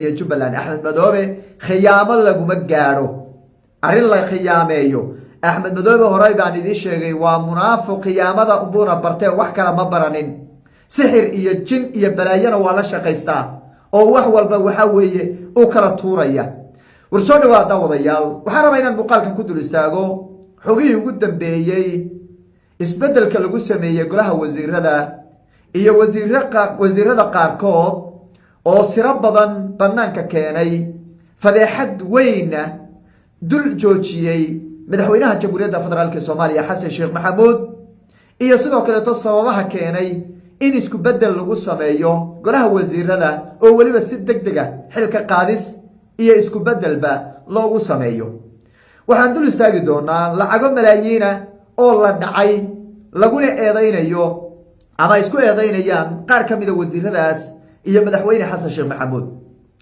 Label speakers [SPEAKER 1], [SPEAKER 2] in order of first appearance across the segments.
[SPEAKER 1] Iyo Jubbaland, Axmed Madoobe khiyaamo laguma gaadho. Arrin la khiyaameeyo Axmed Madoobe horey baan idiin sheegay, waa munaafiq, khiyaamada unbuuna bartee, wax kale ma baranin. Sixir iyo jin iyo balaayona waa la shaqaystaa oo wax walba waxa weeye u kala tuuraya. War soo dhawaad, daawadayaal. Waxaan rabaa inaan muuqaalkan ku dul istaago xogihii ugu dambeeyey, isbeddelka lagu sameeyey golaha wasiirada iyo wasiirada qaarkood oo siro badan bannaanka keenay, fadeexad weynna dul joojiyey madaxweynaha Jamhuuriyadda Federaalka Soomaaliya, Xasan Sheekh Maxamuud, iyo sidoo kaleeto sababaha keenay in isku beddel lagu sameeyo golaha wasiirada oo weliba si deg dega xilka qaadis iyo isku beddelba loogu sameeyo. Waxaan dul istaagi doonaa lacago malaayiina oo la dhacay, laguna eedaynayo ama isku eedaynayaan qaar ka mida wasiiradaas iyo madaxweyne Xasan Sheekh Maxamuud,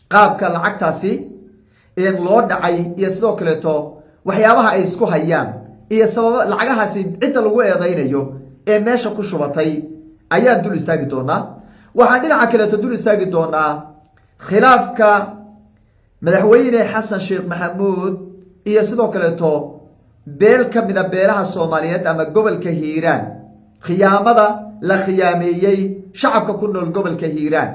[SPEAKER 1] qaabka lacagtaasi loo dhacay iyo sidoo kaleeto waxyaabaha ay isku hayaan iyo sababa lacagahaasi cidda lagu eedaynayo ee meesha ku shubatay ayaan dul istaagi doonaa. Waxaan dhinaca kaleeto dul istaagi doonaa khilaafka madaxweyne Xasan Sheekh Maxamuud iyo sidoo kaleeto beel ka mida beelaha Soomaaliyeed ama gobolka Hiiraan, khiyaamada la khiyaameeyey shacabka ku nool gobolka Hiiraan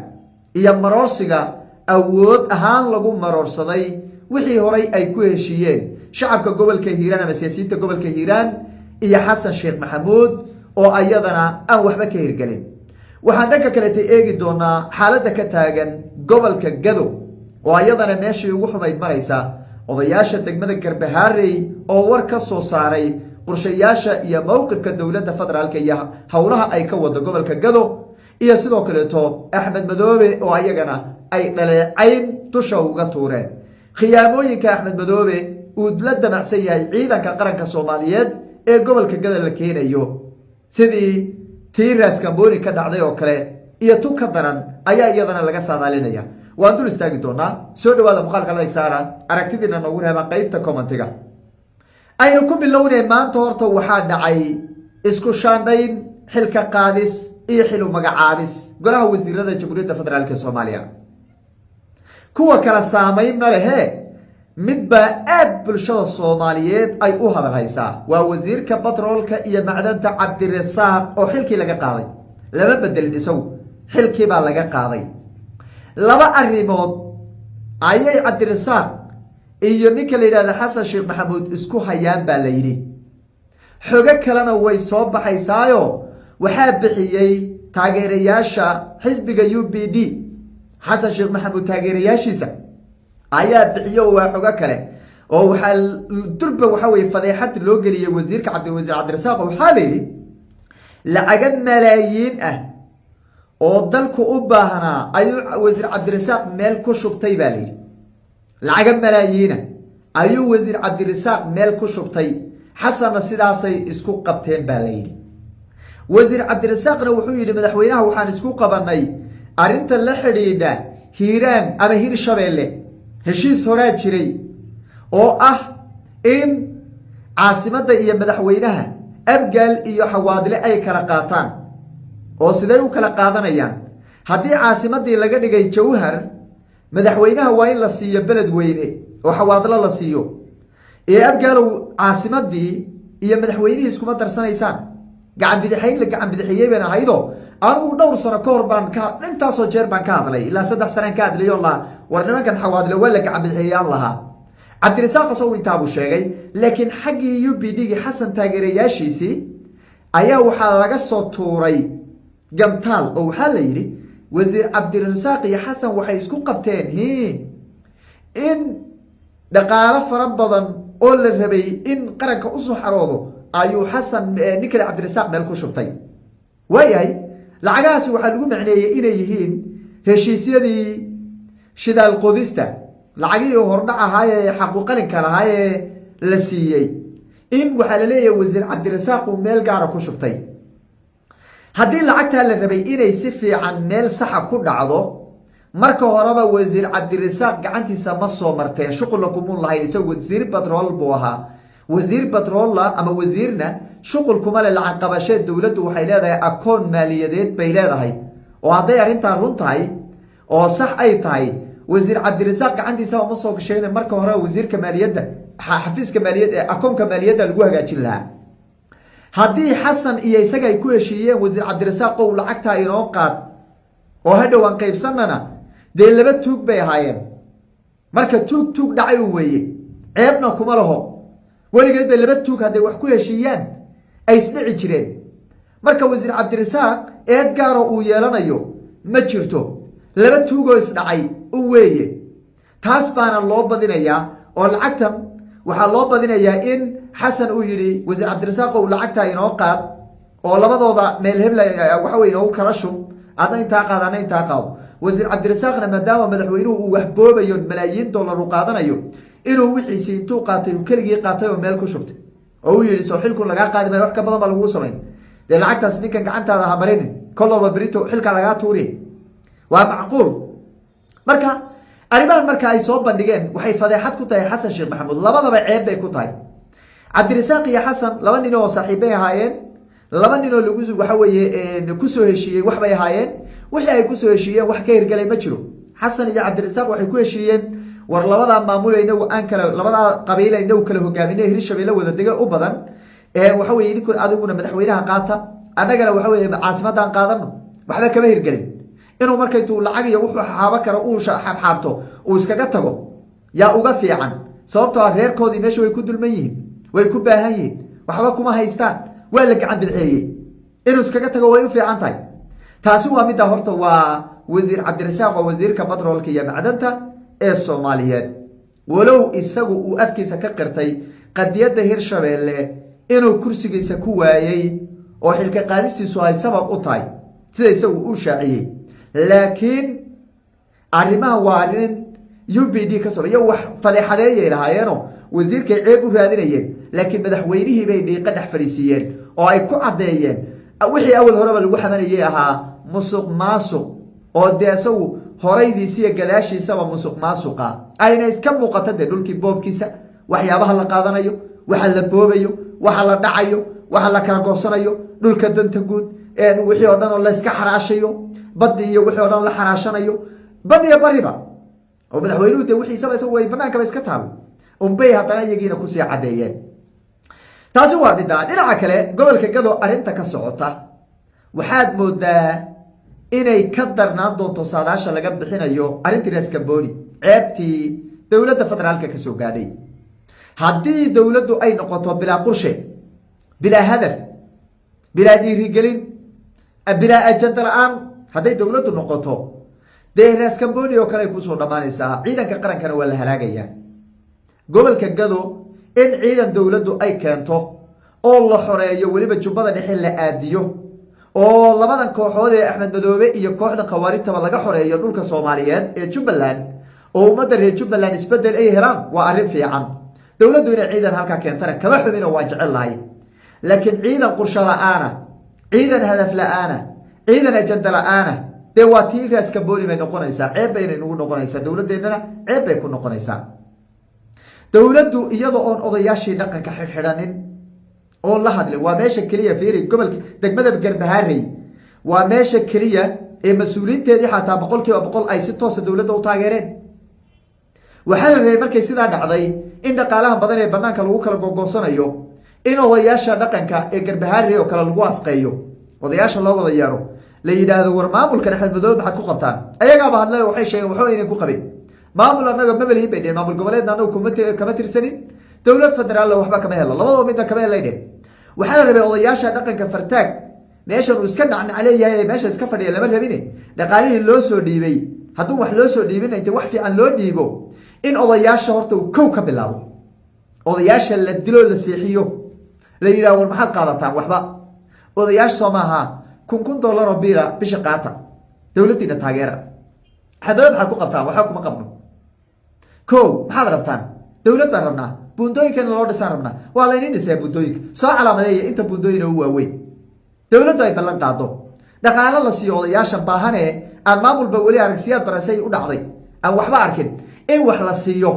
[SPEAKER 1] iyo maroorsiga awood ahaan lagu maroorsaday wixii horay ay ku heshiiyeen shacabka gobolka Hiiraan ama siyaasiyiinta gobolka Hiiraan iyo Xasan Sheekh Maxamuud oo ayadana aan waxba ka hirgelin. Waxaan dhanka kaleta eegi doonaa xaaladda ka taagan gobolka Gado oo ayadana meeshii ugu xumayd maraysa, odayaasha degmada Garbahaarey oo war ka soo saaray qorshayaasha iyo mowqifka dowladda federaalka iyo howlaha ay ka wado gobolka Gado, iyo sidoo kaleeto Axmed Madoobe oo ayagana ay dhaleecayn dusha uga tuureen khiyaamooyinka Axmed Madoobe uu la damacsan yahay ciidanka qaranka Soomaaliyeed ee gobolka Gado la keenayo, sidii tii Raaskamboni ka dhacday oo kale iyo tu ka daran ayaa iyadana laga saadaalinaya. Waan dul istaagi doonaa. Soo dhawaada, muuqaalka like saara, aragtidiina noogu reeba qeybta commentiga. Aynu ku bilownay. Maanta horta waxaa dhacay isku shaandhayn, xilka qaadis iyo xilu magacaabis golaha wasiirada Jamhuuriyadda Federaalka Soomaaliya. Kuwa kala saamayn ma lehe, mid baa aad bulshada Soomaaliyeed ay u hadal haysaa, waa wasiirka batroolka iyo macdanta Cabdirasaaq oo xilkii laga qaaday. Lama bedelin, isagu xilkii baa laga qaaday. Laba arrimood ayay Cabdirasaaq iyo ninka la yidhahda Xasan Sheekh Maxamuud isku hayaan baa la yidhi. Xogo kalena way soo baxaysaayo, waxaa bixiyey taageerayaasha xisbiga UPD, Xasan Sheekh Maxamuud taageerayaashiisa ayaa bixiyo. Waa xogo kale oo waxaa durba waxa weye fadeexad loo geliyey wasiirka wasiir Cabdirasaaq. Waxaa la yidhi lacago malaayiin ah oo dalku u baahnaa ayuu wasiir Cabdirasaaq meel ku shubtay baa la yidhi. Lacago malaayiina ayuu wasiir Cabdirasaaq meel ku shubtay, Xasanna sidaasay isku qabteen baa la yidhi. Wasiir Cabdirasaaqna wuxuu yidhi: "Madaxweynaha waxaan isku qabanay arrinta la xidhiidha Hiiraan ama Hir Shabeelle. Heshiis horaa jiray oo ah in caasimadda iyo madaxweynaha Abgaal iyo Xawaadle ay kala qaataan, oo siday u kala qaadanayaan? Haddii caasimaddii laga dhigay Jawhar, madaxweynaha waa in la siiyo Beledweyne oo Xawaadlo la siiyo. Ee Abgaalow, caasimadii iyo madaxweynihii iskuma darsanaysaan." Gacan bidixayn la gacan bidixiyey baan ahaydo. Anugu dhowr sano ka hor baan ka intaasoo jeer baan ka hadlay, ilaa 3 sanaan ka hadlay oon lahaa: "War nimankan Xawaadle waa la gacan bidixiyeyaan lahaa." Cabdirasaaq asagu intaabuu sheegay, laakiin xaggii UPD gii Xasan taageerayaashiisii ayaa waxaa laga soo tuuray gantaal, oo waxaa la yidhi wasiir Cabdirasaaq iyo Xasan waxay isku qabteen in dhaqaalo fara badan oo la rabay in qaranka usoo xaroodo ayuu Xasan ninkale Cabdirasaaq meel ku shubtay. Waayahay, lacagahaasi waxaa lagu macneeyey inay yihiin heshiisyadii shidaal qodista, lacagihii hordhac ahaayee xaquuqalinka lahaayee la siiyey, in waxaa la leeyahay wasiir Cabdirasaaq uu meel gaara ku shubtay. Haddii lacagtaa la rabay inay si fiican meel saxa ku dhacdo, marka horeba wasiir Cabdirasaaq gacantiisa ma soo marteen, shuqulla kumuun lahayn. Isagu wasiir batrool buu ahaa. Wasiir batroolla ama wasiirna shuqul kuma le lacag qabasheed. Dowladdu waxay leedahay akoon maaliyadeed bay leedahay, oo hadday arrintan run tahay oo sax ay tahay Wasiir Cabdirasaaq gacantiisaba ma soo gashayna. Marka hore wasiirka maaliyadda, xafiiska maaliyad ee akoonka maaliyadda lagu hagaajin lahaa. Haddii Xasan iyo isaga ay ku heshiiyeen, "Wasiir Cabdirasaaq ow, lacagtaa inoo qaad oo hadhow aan qaybsanana," dee laba tuug bay ahaayeen. Marka tuug tuug dhacay u weeye, ceebna kuma laho. Weligeed bay laba tuug hadday wax ku heshiiyaan ay isdhici jireen. Marka wasiir Cabdirasaaq eed gaaroo uu yeelanayo ma jirto, laba tuugoo isdhacay u weeye. Taas baana loo badinayaa oo lacagtan waxaa loo badinayaa in Xasan uu yidhi, "Wasiir Cabdirasaaq ow, lacagtaa inoo qaad oo labadooda meel hebla waxa wey inoogu kala shub, adna intaa qaad, adna intaa qaado." Wasiir Cabdirasaaqna, maadaama madaxweynuhu uu waxboobayo, malaayiin dollar uu qaadanayo, inuu wixiisii intuu qaatay uu keligii qaatay oo meel ku shubtay oo uu yidhi, "Soo xilkun lagaa qaadi maayo, wax ka badan baa laguu samayn, dee lacagtaas ninkan gacantaada ha marinin, kolloba berito xilkaa lagaa tuuriy." Waa macquul. Marka arrimahan marka ay soo bandhigeen, waxay fadeexad ku tahay Xasan Sheekh Maxamuud. Labadaba ceeb bay ku tahay. Cabdirasaaq iyo Xasan laba nin oo saaxiibbay ahaayeen, laba nin oo lagu waxa weeye kusoo heshiiyey wax bay ahaayeen. Wixii ay kusoo heshiiyeen wax ka hirgalay ma jiro. Xasan iyo Cabdirasaaq waxay ku heshiiyeen, "War labadaa maamul inagu aan kala, labadaa qabiil inagu kala hogaaminay, Hirshabelle wada dega u badan, waxa weye idinku adiguna madaxweynaha qaata, annagana waxa weye caasimadaan qaadano." Waxba kama hirgelin. Inuu marka intuu lacag iyo wuxuu xaabo karo uu xabxaabto uu iskaga tago yaa uga fiican, sababtoo ah reerkoodii meesha way ku dulman yihiin, way ku baahan yihiin, waxba kuma haystaan, waa la gacan bidxeeyey. Inuu iskaga tago way u fiican tahay. Taasi waa midda. Horta waa wasiir Cabdirasaaq, waa wasiirka batroolka iyo macdanta ee Soomaaliyeed. Walow isagu uu afkiisa ka qirtay qadiyadda Hirshabeelle inuu kursigiisa ku waayey oo xilka qaadistiisu ay sabab u tahay, sida isagu uu shaaciyey, laakiin arrimaha waa arrin UPD ka soo iyo wax fadeexadeeyay lahaayeeno wasiirkay ceeb u raadinayeen, laakiin madaxweynihii bay dhiiqo dhex fadhiisiiyeen oo ay ku caddeeyeen wixii awal horeba lagu xamanayay ahaa musuq maasuq, oo dee isagu horaydiisa iyo gadaashiisaba musuq maasuqa ayna iska muuqato, dee dhulkii boobkiisa, waxyaabaha la qaadanayo, waxa la boobayo, waxa la dhacayo, waxa la kala goosanayo, dhulka danta guud, wixii oo dhan oo layska xaraashayo, badi iyo wixii o dhan la xaraashanayo, bad iyo bariba, oo madaxweynuhu dee wixiisaba isagu ay banaankaba iska taalo unbay haddana iyagiina kusii caddeeyeen. Taasi waa middaa. Dhinaca kale, gobolka Gado arrinta ka socota waxaad moodaa inay ka darnaan doonto saadaasha laga bixinayo arrintii Raskamboni, ceebtii dowladda federaalka ka soo gaadhay. Haddii dowladdu ay noqoto bilaa qorshe, bilaa hadaf, bilaa dhiirigelin, bilaa ajanda la-aan hadday dowladdu noqoto, dee Raskamboni oo kale ay kusoo dhammaanaysaa. Ciidanka qarankana waa la halaagayaa. Gobolka Gado in ciidan dowladdu ay keento oo la xoreeyo, weliba Jubbada Dhexe la aadiyo, oo labadan kooxood ee Axmed Madoobe iyo kooxda khawaarijtaba laga xoreeyo dhulka Soomaaliyeed ee Jubbaland, oo ummadda reer Jubbaland isbedel ay helaan, waa arrin fiican. Dowladdu inay ciidan halkaa keentana kama xumino, waan jecel lahay. Laakiin ciidan qorsho la-aana, ciidan hadaf la-aana, ciidan ajanda la-aana, dee waa tii Raaskamboni bay noqonaysaa. Ceeb baynay nagu noqonaysaa, dowladdeennana ceeb bay ku noqonaysaa. Dowladdu iyada oon odayaashii dhaqanka xidhxidhanin oo la hadlin, waa meesha keliya. Fiiri, gobolka degmada Garbaharey waa meesha keliya ee mas-uuliyiinteedii xataa 100% ay si toosa dowladda u taageereen. Waxaa la rabay markay sidaa dhacday in dhaqaalaha badan ee banaanka lagu kala gogoosanayo in odayaasha dhaqanka ee Garbaharey oo kale lagu asqeeyo, odayaasha loo wada yeedho, la yidhaahdo, "War maamulkan Axmed Madoobe maxaad ku qabtaan?" Ayagaaba hadlay, waxay sheegeen waxba aynan ku qabin. "Maamul annaga mabalihin," bay dheheen. "Maamul goboleedna anagu kama tirsanin, dowlad federaalna waxba kama helo, labadaba midna kama helay," dheh. Waxaa la rabay odayaasha dhaqanka fartaag meeshan uu iska dhacnac leeyahay ee meesha iska fadhiya lama rabine. Dhaqaalihii loo soo dhiibay, hadduu wax loo soo dhiibina, inta wax fiican loo dhiibo, in odayaasha horta uu kow ka bilaabo, odayaasha la dilo, la seexiyo, la yidhaho, "War maxaad qaadataan?" "Waxba." "Odayaasha soo maaha? Kun kun dollar oo biira bisha qaata, dowladdiina taageera." "Xadaba maxaad ku qabtaan?" "Waxba kuma qabno." "Ko maxaad rabtaan?" "Dowlad baan rabnaa, buundooyinkana loo dhisaan rabnaa." "Waa laynin dhisaa buundooyinka, soo calaamadeeya inta buundooyina u waaweyn." Dowladdu ay ballan qaado, dhaqaalo la siiyo odayaashan baahane aan maamulba weli arag, siyaad barasay u dhacday, aan waxba arkin, in wax la siiyo,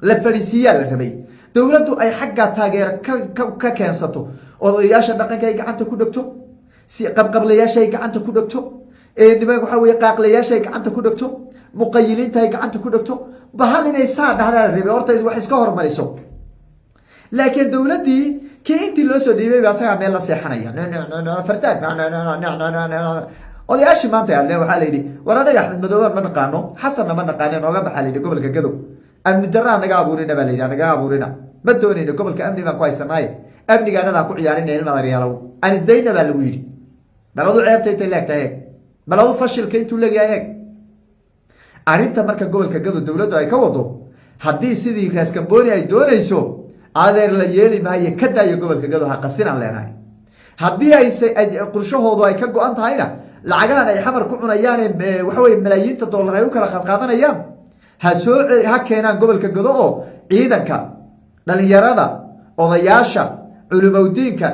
[SPEAKER 1] la fadhiisiiyaa la rabay. Dowladdu ay xaggaa taageero ka keensato, odayaasha dhaqanka ay gacanta ku dhegto, si qabqablayaasha ay gacanta ku dhegto, niman waxa weye qaaqlayaasha ay gacanta ku dhegto. Muqayiliinta ay gacanta ku dhegto, bahal inay saa dhahdaa la rabay, horta wax iska hormariso. Laakiin dowladdii kii intii loo soo dhiibay ba asagaa meel la seexanaya fartaag. Odayaashii maanta hadleen, waxaa la yidhi: "War anaga Axmed Madoobe ma naqaano, Xasanna ma naqaane, nooga baxaa." La yidhi gobolka Gadow amni darraa naga abuurina baa la yidhi, naga abuurina, ma doonayno gobolka, amni baan ku haysanaaye, amniga anadaan ku ciyaarina, ilmadaryaalow aan isdayna baa lagu yidhi. Bal adu ceebta intay leegtahay eeg, bal adu fashilka intuu leegyahay eeg. Arrinta marka gobolka Gado dowladdu ay ka wado, haddii sidii Raaskamboni ay doonayso, adeer, la yeeli maayo. Ka daayo gobolka Gado, ha qasinaan leenahay. Haddii ayse qorshahoodu ay ka go-an tahayna, lacagahan ay Xamar ku cunayaane, waxa weye, malaayiinta dollar ay u kala qaadqaadanayaan, ha soo ha keenaan gobolka Gado oo ciidanka, dhalinyarada, odayaasha, culimowdiinka,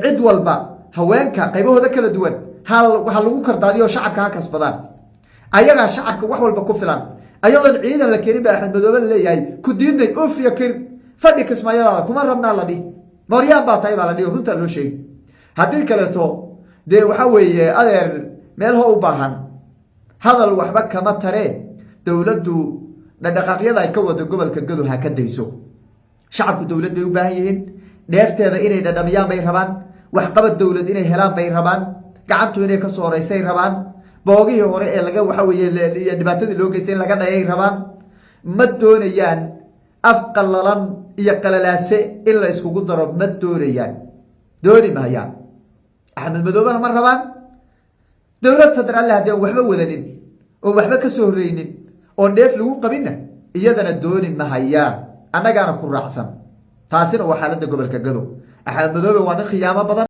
[SPEAKER 1] cid walba, haweenka qaybahooda kala duwan ha lagu kardaadiyo, shacabka ha kasbadaan. Ayagaa shacabka wax walba ku filan, ayadoon ciidan la keenin ba Axmed Madoobe laleeyahay ku diidnay, uf iyo kir, fadhi Kismaayadaada kuma rabnaa la dhihi, mooryaan baa tahay baa la dhihi, runtaa loo sheegi. Haddii kaleeto dee waxa weeye, adeer, meel ho u baahan hadal waxba kama taree. Dowladdu dhaqdhaqaaqyada ay ka wado gobolka Gado ha ka dayso. Shacabku dowlad bay u baahan yihiin, dheefteeda inay dhadhamiyaan bay rabaan, waxqabad dowlad inay helaan bay rabaan, gacantu inay kasoo horeysay rabaan, boogihii hore ee laga, waxa weeye, dhibaatadii loo geystay in laga dhayay rabaan. Ma doonayaan af qalalan iyo qalalaase in la iskugu daro, ma doonayaan, dooni maayaan. Axmed Madoobena ma rabaan. Dowlad federaalle haddii aan waxba wadanin oon waxba ka soo horreynin oon dheef lagu qabinna, iyadana dooni mahayaan, annagaana ku raacsan. Taasina waa xaaladda gobolka Gado. Axmed Madoobe waa nin khiyaamo badan.